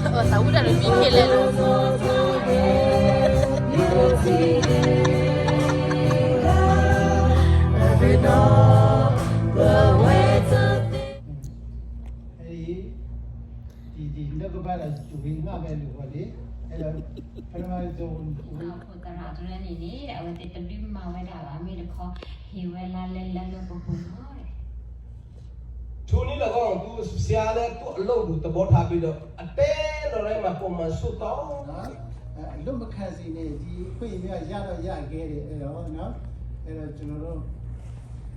သးဝံၣ်တၢ်တမံၤခဲလၢာ်လီၤ. ဖိသရၣ်တရၢန့ၣ်န့ၣ် အဝဲသ့ၣ်တဒုးမၤဝဲဒၣ်ဘၣ် မ့ၢ်တခီ ဟ့ၣ်ဝဲလါလဲလၢလၢပှဲၤပှဲၤလီၤ. ထုးန့ၢ်လီၤဂီၢ် သူဆှါလၢသူၣ်အလိၣ်ဒူၣ်သဘီထးဘ့ၣ်ဒီး အတဲလီၤရဲမၤပိာ်မၤဆိးသီ အလိၣ်မခါစံးန့ၣ် ဒီခွင့်မ့ၢ်အရတော့ရခဲ့တယ် အဲတော့နော် အဲတော့ကျွန်တော်တို့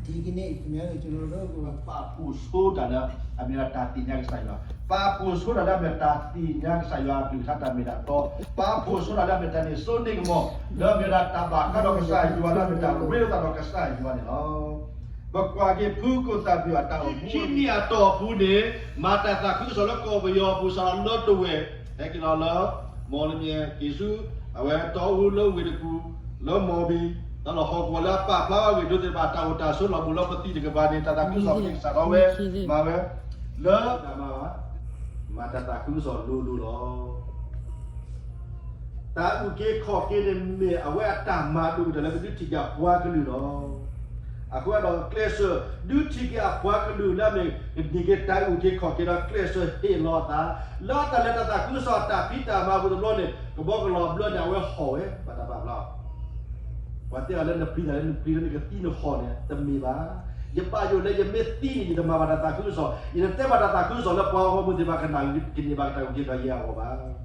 ဒီကနေ့ခင်ဗျားတို့ကျွန်တော်တို့ကို ပာ်ဖှိၣ်ဆိတၢ်လၢ အမ့ၢ်ဒၣ်တၢ်သ့ၣ်ညါကစၢ်ယွၤ, ပာ်ဖှိၣ်ဆိတၢ်လၢအမ့ၢ်တၢ်သ့ၣ်ညါကစၢ်ယွၤအကလုၢ်ကထါတၢ်မ့ၢ်တၢ်တီ, ပာ်ဖှိၣ်ဆိတၢ်လၢအမ့ၢ်တၢ်န့ၢ်စိန့ၢ်ကမီၤ လၢအမ့ၢ်ဒၣ်တၢ်ဘၣ်ဃးဒီးကစၢ်ယွၤ လၢအမ့ၢ်တၢ်ရ့လိာ်သးဒီးကစၢ်ယွၤန့ၣ်လီၤ. ပကွၢ်က့ၤဖုကိၣ်သၣ်ဖၠူၣ်အတၢ်အိၣ်မူ ခံနံၣ်အတီၢ်ပူၤန့ၣ် မၤတၢ်သးခုကစီၣ်လၢကီၢ်ပယီၤအပူၤ စးထီၣ်လၢတဝဲၢ် ဟဲက့ၤလီၤလၢ မီၣ်လမၠဲၣ် က့ၤဆူ အဝဲတီအူလၢဝ့ၢ်တကူၣ် လၢမီၣ်ဘံၣ် တၢ်လီၢ်ဟီၣ်ကဝီၤလၢအပာ်ဖျါဝဲဝ့ၢ်ဒိၣ်သ့ၣ်တဖၣ် တၢ်အိၣ်တၢ်ဆိးလီၢ်ဘူးလၢပသံတကပၤန့ၣ် တၢ်သးခုကစီၣ်က့ၤကစးထီၣ်ဝဲ မၤဝဲ လၢတၢ်မၤဘၣ် မၤတၢ်သးခုကစီၣ်လိၤလိၤလီၤ. တၢ်အုၣ်က့ၤခီၣ်က့ၤန့ၣ် မ့ၢ်အဝဲအတၢ်မၤဒိၣ်ကတၢၢ်လၢကဒုးထံၣ်က့ၤအပှၤကလုာ်လီၤ. အဃိဒီးကျဲးစၢး ဒုးထံၣ်က့ၤအပှၤကလုာ်လၢအမ့ၢ် ကန့ၢ်က့ၤတၢ်အုၣ်က့ၤခီၣ်က့ၤဒီးကျဲးစၢးဟ့ၣ်လီၤအသး လၢတၢ်လဲၤတၢ်သးခုကစီၣ်အတၢ်ဖံးတၢ်မၤအပူၤတဘျီန့ၣ် ကဘီကလီၤဘျၢန့ၣ် အဝဲဟီၣ်ဝဲ ဘၣ်တၢ်ပာ်ဖျါ ပှၤတဲအီၤလၢနပျံၤတၢ်လၢနပျံၤလၢနကသံနဟီၣ်န့ၣ် တမ့ၢ်ဘၣ်. ယဘၣ်ယိၣ်လၢယမ့ၢ်သံန့ၣ် ယတမၤဘၣ်တၢ်သးခုကစီၣ် ယတတဲဘၣ်တၢ်သးခုကစီၣ်လၢပှၤဂီၢ်မုၢ်သ့ၣ်တဖၣ်ကနၣ် ကန့ၢ်ဘၣ်ကတၢၢ်အုၣ်က့ၤခီၣ်က့ၤအဂီၢ်ဘၣ်.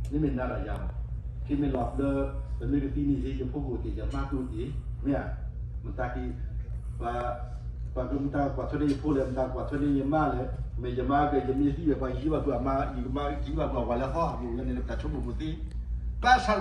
မ့မ့ၢ်နၤဒီးယၤ မ့ၢ်လီၤလၢ ပမ့ၢ်ကသံန့ၣ် ယဖိကအိၣ်တ့ၢ် ယမါကအိၣ်တ့ၢ် မ့ၢ်ဧါ. မတၤက့ၤ ပှၤကမတၤကွၢ်ထွဲန့ၢ်ယဖိလဲၣ် မတၤကွၢ်ထွဲန့ၢ်ယမါလဲၣ်. မ့ၢ်ယမါက ယမ့ၢ်သံဝဲ ပှၤယဟံးဘၣ်ကွံာ်အမါ ယကမါကဟံးဘၣ်ကွံာ်အဝၤလၢသီအပူၤန့ၣ် ပတၢ်ဆိကမိၣ်ပူၤသ့ ဘၣ်ဆၣ်